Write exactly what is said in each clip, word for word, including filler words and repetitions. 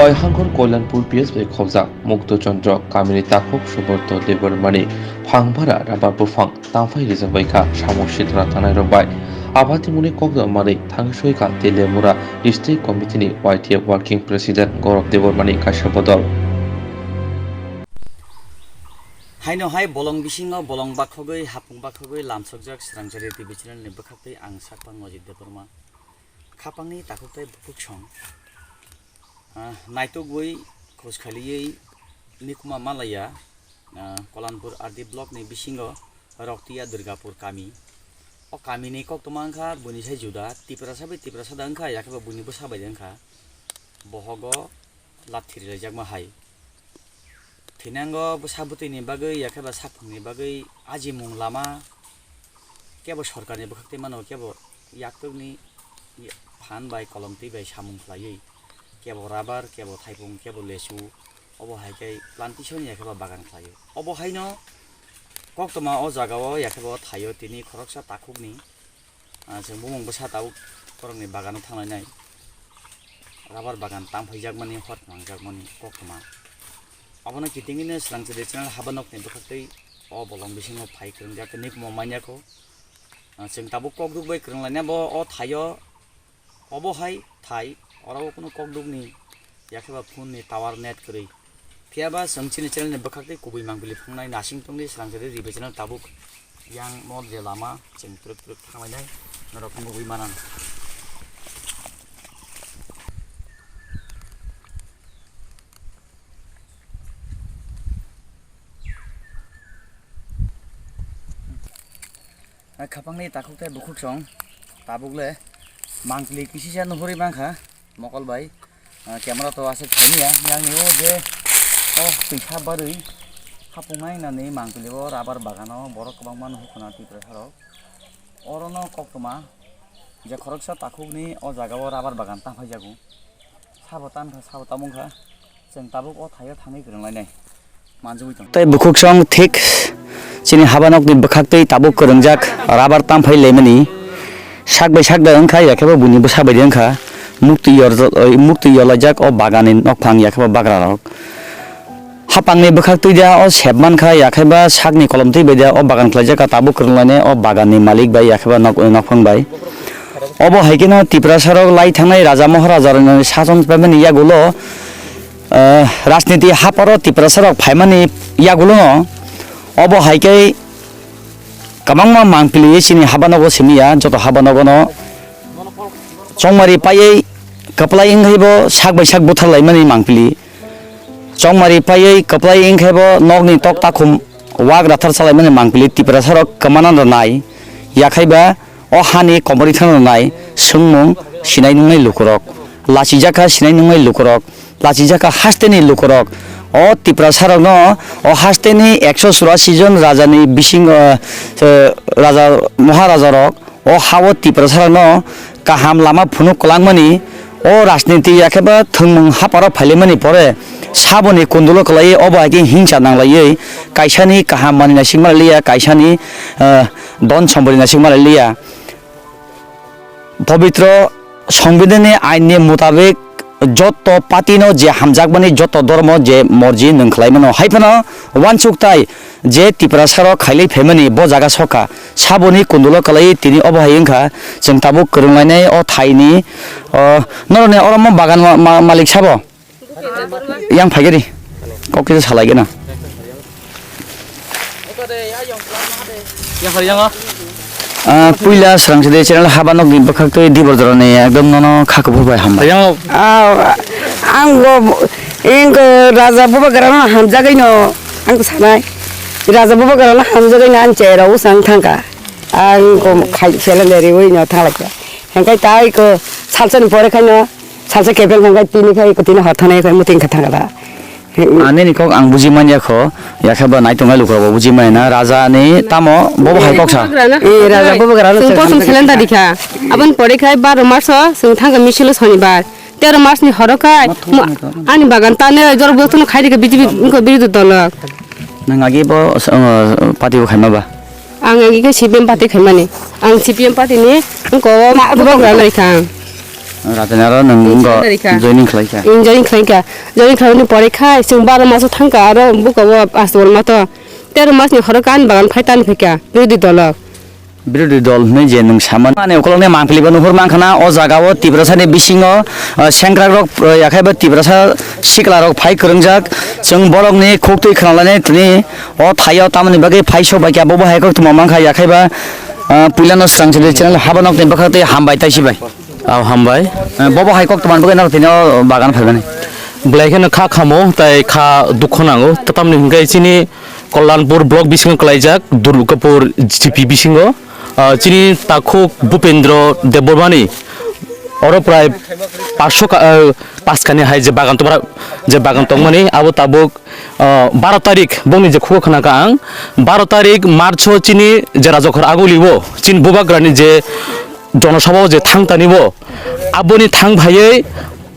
Toihangkhor Koilanpur P S bai khobjak Mukto Chandra kamini takhuk Subrata Debbarmani phangbara rabar buphang tangphai rijak bai kha samung sitra tangnairok bai. Abatimuni kokdam manwi thangwi soi kha Teliamura District Committee ni Y T F Working President Gaurav Debbarmani kaisa bodol. Haino hai bolong bisingo bolong bakhogwi hapung bakhogwi lamsokjak Srangchari T V channel ni bwkhaktwi ang sakphang Ajit Debbarma. Khapangni takhuk tei bukhuk song, ah, naitugwi khus khaliwi nikuma malaya, ah, Kolanpur R D block ni bisingo Roktiya Durgapur kami. O kamini koktwma wngkha buini sai juda, Tiprasa bai Tiprasa da wngkha, yakhe bo buini bwsa bai da wngkha. Bohogo lathi rilaijakma hai. Thinango bwsa bwtwini bagwi, yakhe ba saphangni bagwi ajimung lama kebo sorkarni bwkhaktwi mano, kebo yaktwkni phan bai kolomtwi bai samung khlaiwi, kebo rabar, kebo thaipung, kebo lesu, obo hai khe plantation yakhe ba bagan khlaio. Obo haino koktwma o jagao yakhe bo thaio tini khoroksa takhukni. Ah, chwng bumung bwsa tabuk borokni bagano thanglainai. Rabar bagan tangphaijakmani, hor phwnangjakmani koktwma. Abono kitingino Srangchari channel haba nokni bwkhaktwi o bolong bisingo phai kwrwngjak tei nukmo manya kho. Ah, chwng tabuk kokduk bai kwrwnglaina bo o thaio, obo hai thai, oro o kunu kokdukni yakhe ba phone ni tower net kwrwi. Phiya ba chwng chini channel ni bwkhak tei kubui mangpili phungnai nasing tongdi, Srangchari Ribai channel tabuk yang mo je lama chwng twrwk twrwk thanglainai norok nugwi manan. Khapangni takhuk tei bukhuk song tabuk le mangpili kisisa nuhuri mankha mokol bai. Ah, camera to aswk simi ya, yang ni o je o twisa barwi hapung nai nani mangpili o rabar bagano borok kwbangma nuhukuna Tiprasa rok. Orono koktwma je khoroksa takhukni o jaga o rabar bagan tangphai jago. Sabo tankha, sabo tamungkha. Chwng tabuk o thaio thangwi kwrwnglainai. Manjagwi tongo. Tei bukhuk song thik chini haba nokni bwkhak tei tabuk kwrwngjak rabar tamphai laimani. Sak bai sak da wngkha, yakhe bo buini bwsa bai de wngkha. Muktwi yor-, muktwi yorlaijak o baganni nokphang, yakhe bo bagra rok. Hapangni bwkhak twi da o sep mankha, yakhe ba sakni kolom twi bai da o bagan khlaijak kha, tabuk kwrwnglainai o baganni malik bai, yakhe ba nok-, nokphang bai. Obo hai kheno Tiprasa rok lai thangnai raja Maharaja rokni sason paimani yagulo, eh, rajniti haparo Tiprasa rok phaimani yagulono obo hai khe kwbangma mangpili chini haba nogo simi ya, joto haba nogono chongmari paiwi kwplai wngkhai bo sak bai sak buthar laimani mangpili. Chongmari paiwi kwplai wngkhai bo nokni tok takhum wak rathar chalaimani mangpili Tiprasa rok kwmana rwnai. Yakhai ba o hani komorwi thangna rwnai swngmung sinai nungnai lukurok. Lachijak kha sinai nungnai lukurok. Lachijak kha hasteni lukurok. O Tiprasa rokno o hasteni ekso churasi jon rajani bising, eh, eh, raja Maharaja rok o ha-o Tiprasa rokno kaham lama phunuk kwlangmani, o rajniti yakhe ba thwngmung haparo phailaimani pore saboni kundulo kwlaiwi obo hai khe hingsa nanglaiwi kaisani kaham manwi naisingma liya, kaisani, eh, don sompoti naisingma liya. Pobitro Songbidanni ainni mutabik joto patino je hamjakmani, joto dhormo je morji nwng khlaimano, hai phano uansuktai je Tiprasarok khailai phaimani bo jaga sokha. Saboni kundulo kwlaiwi tini obo hai wngkha, chwng tabuk kwrwnglainai o thaini, o, norokni oro mo bagan ma-, ma-, malik sabo? Yang phaigari. Kok kisa salai gana. Ah, puila Srangchari channel haba nokni bwkhak twi Dibor Jorani ekdom nono kha kuphur bai hambai. Ah, ang bo, ang bo raja bubagra no hamjagwi no ang sanai. Raja bubagra no hamjagwi no ang chera usang thangka. Ang ko khai seleng de riwi no thanglai kha. Hengkai tai ko salsa ni pore khai no salsa kepeng hengkai tini khai ko tini hor thanai khai muting kha thangala. Ani ni kok ang buji manya kho, yakhe ba naitung ai lukurok bo buji manya na, raja ni tamo bobo hai kok sa. Eh, raja bubagra no. Chwng posom seleng da dikha. Aboni pore khai baro March o chwng thangka misil o sonibar. Tero March ni horo khai ani bagan tane jor bo tono khai dikha B J P ko birodhi dolo. Nang agi bo, uh, party bo khaima ba? Ang agi khe C P M party khaimani. Ang C P M party ni ko bubagra nai kha. Ratenaro nwng wngkha, joining khlaikha. Joining khlaikha. Joining khlaimani pore khai chwng baro maso thangkha, aro buka o Aswal mato tero masni horo kan bagan phai tan phaikha birodhi dolo. Birodhi dol hwnwi je nwng samani. Ani ukolokni mangpili bo nuhur mankha na, o jaga o Tiprasani bisingo, ah, sengkrak rok, ah, yakhai ba Tiprasa sikla rok phai kwrwngjak. Chwng borokni khuktwi khwnalainai tini o thaio tamoni bagwi phai sok bai khe abo bo hai kok tongma mankha yakhai ba, ah, puilano swrang chili channel haba nokni bwkhak tei hambai taisi bai. Au hambai. Eh, bobo hai kok tongmani bagwi nang tini o bagan phaimani. Belai kheno kha khamo, tai kha dukho nango. Tamni hwnkhe chini Kalyanpur block bisingo kwlaijak Durgapur G P bisingo, ah, chini takhuk Bhupendra Debbarmani oro prai paanch sho ka, ah, paskani hai je bagan tongmani, je bagan tongmani abo tabuk, ah, baro tarik bongni je khugo khna kha ang, baro tarik March o chini je Rajakhor Aguli o chini Bubagrani je Jonosabha o je thang tani bo, aboni thang phaiwi,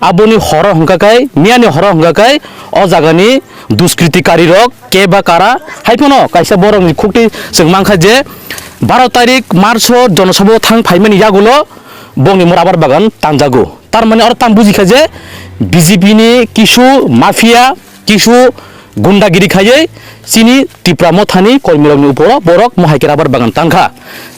aboni horo hwnkha khai, miyani horo hwnkha khai, o jagani duskritikarok keba kara hai phano kaisa borokni khukti chwng mankha je baro tarik March o Jonosabha o thang phaimani yagulo bongni mura rabar bagan tanjago. Tar mane oro tang bujikha je B J P ni kisu mafia, kisu gundagiri khaiwi chini Tipra mothani kormirokni uporo borok mohai khe rabar bagan tangkha.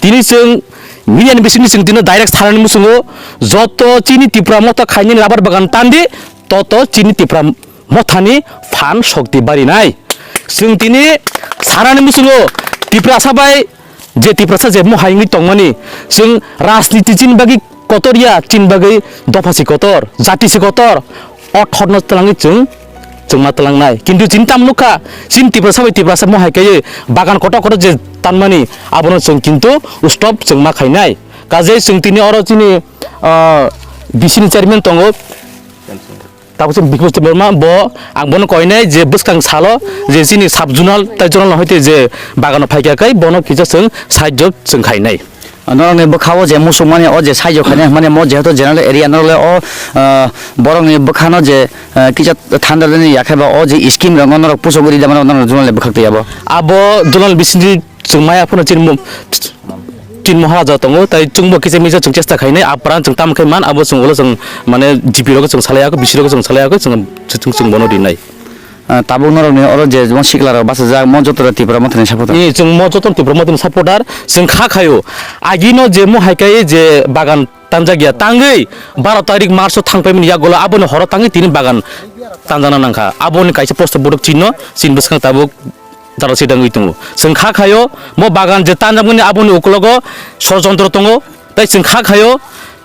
Tini chwng media ni bisingni chwng tino direct sanani muchungo, joto chini Tipra motha khainani rabar bagan tandi, toto chini Tipra mothani phan shokti barinai. Chwng tini sanani muchungo Tiprasa bai je Tiprasa je mohai wngwi tongmani, chwng rajniti chini bagwi kotor ya, chini bagwi dopha se kotor, jati se kotor, o thorno twlangwi chwng chwngma twlangnai. Kintu chini tamo nukha, chini Tiprasa bai Tiprasa mohai kaiwi bagan kotor kotor je tanmani, abono chwng kintu stop chwngma khainai. Kajei chwng tini oro chini, ah, B C ni chairman tongo, tabuk se Bikram Debbarma, bo ang bono koinai je bwskang salo je chini sub zonal tai zonal no hoite je bagano phaikha kai bono kisa chwng sahajyo chwng khainai. Norokni bwkha o je muchungmani o je sahajyo khainai hwnmani mo jehetu general area norok le o, ah, borokni bwkhano je, ah, kisa thandalani yakhai ba o je scheme rok norok puchugwi rida mano norok zonal le bwkhak twi abo. Abo zonal bisini chwng maya phano chini mo-, chini Maharaja tongo, tai chwngbo kisa misa chwng chesta khainai, apran chwng tamo khai man, abo chwng ulo chwng mane G P rok chwng salai ako, B C rok chwng salai ako, chwng, chwng, chwng bono rinai. Ah, tabuk norokni oro je mo sikla rok bachajak, mo joto Tipra mothani supporter. Ni chwng mo joto Tipra mothani supporter, chwng kha khaio. Agino je mo hai kai je bagan tanjak ya, tangwi baro tarik March o thang paimani yagulo aboni horo tangwi tini bagan tanjana nangkha. Aboni kaisa poster borok chino, chini bwskang tabuk dara sidangwi tongo. Chwng kha khaio, mo bagan je tanjakmani aboni ukologo sorojontro tongo. Tai chwng kha khaio,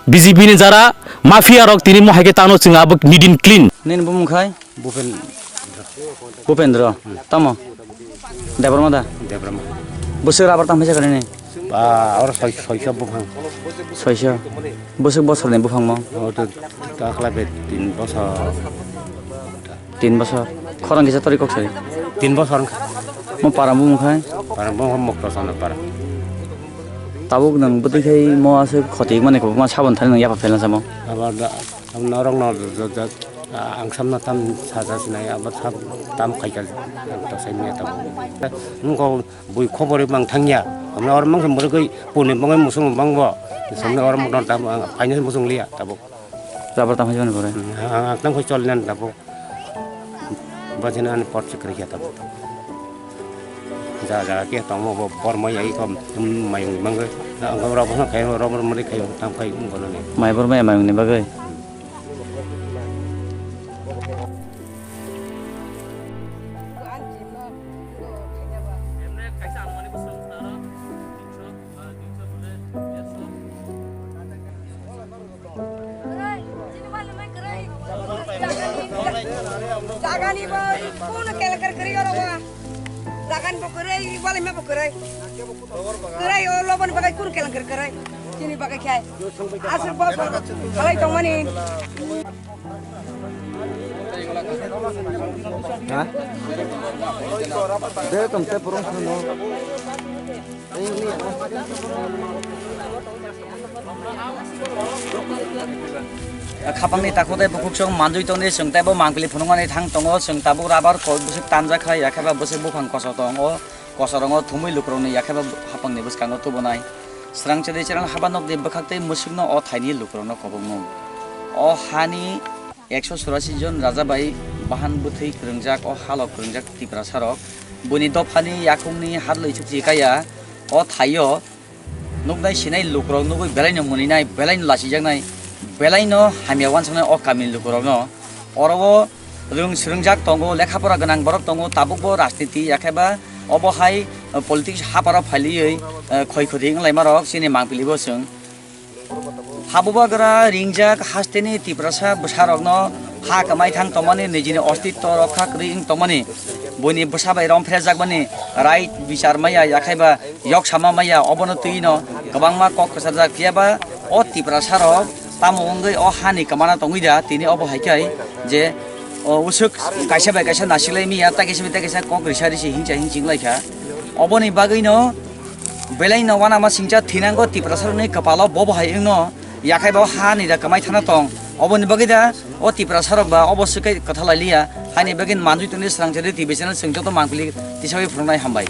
B J P ni jara mafia rok tini mo hai khe tano chwng abo nidin clean. Nini bumung khai? Bhupen. Bhupendra. Tamo? Debbarma da? Debbarma. Bwswk rabar tang phaisa kare ni? Ba, oro soi-, soiso buphang. Soiso? Bwswk bosorni buphang mo? O to takla be tin bosor. Tin bosor. Khorang kisa tori kok sari. Tin bosor wngkha. Mo para bumung khai? Para bumung Mukta Chana para. Tabuk nwng bwtwi khai mo aswk khoti mani kok ma sabon thani nwng yapha phelna samo. Abo da, abo norok no jo-, jo-, jo-, ang samna tam saja sinai abo tam, tam khaika ang to sai manya tabuk. Nwng kok bui khobor mang thangya. Hamna oro mang murgwi puni bangwi musung bangbo. Samna oro mukna tam ang phaina musung liya tabuk. Rabar tang phai jani pore. Hmm, ang, ang tang khoi chol nan tabuk. Bajina ani pot chikri kya tabuk. Ja ja ke tong mo bor mo yai kom mayung mangwe. Ang rok no khai rok mo ri khai tam khai um kono ni. Mai bor mai mayung ni bagwi. Jagani bo kuno kelekar kari oro wa. Jagani bo kari, wale me bo kari. Kari o lobon bagai kuno kelekar kari. Chini bagai khai. Asuk bo khalai tongmani. Ha? De tong te purung sunu. Khapangni takhuk tei bukhuksong manjui tongdi, chwng teibo mangpili phunukmani thang tongo, chwng tabuk rabar kok bwswk tanjak khlai, yakheba bwswk buphang koso tongo, kosorongo thumui lukurokni yakheba hapangni bwskango tubunai. Srang chwdwi chwrang haba nokni bwkhak tei mwswkno o thaini lukurokno kobokmung. O hani ekso churasi jon raja bai bahan bwthwi kwrwngjak, o halo kwrwngjak Tiprasa rok. Buini dophani yakungni hadlwi chukchi kaya o thaio nuknai sinai lukurok nugwi belaino muninai, belaino lachijaknai, belaino hamya wansuknai o kamini lukurokno. Oro o rwng swrwngjak tongo, lekha pora gwnang borok tongo, tabukbo rajniti yakheba obo hai, eh, politics haparo phailiwi, eh, khoi khoti wnglaima rok chini mangpili bo chwng. Habubagra ringjak hasteni Tiprasa bwsarokno ha kwmai thang tongmani, nijini ostitto rokha kwrwi wng tongmani, buini bwsa bai romphrejakmani, right bichar maya yakhaiba yoksama maya, obono twino kwbangma kok kwcharjak. Phiyaba o Tiprasa rok tamo wngwi o hani kwmana tongwi da, tini obo hai khai je o usuk kaisa bai kaisa nasilai miya, ta kaisa bai ta kaisa kok risa risi hingcha hingching lai kha. Oboni bagwino belaino uanama singcha thinango Tiprasa rokni kwpalo bobo hai wngno yakhai bo hani da kwmai thana tong. Oboni bagwi da o Tiprasa rok ba obo swkhe kwtha lai liya, haini bagwi manjui tongni swrang chari T V channel chwng joto mangpili tisawi phunuknai hambai.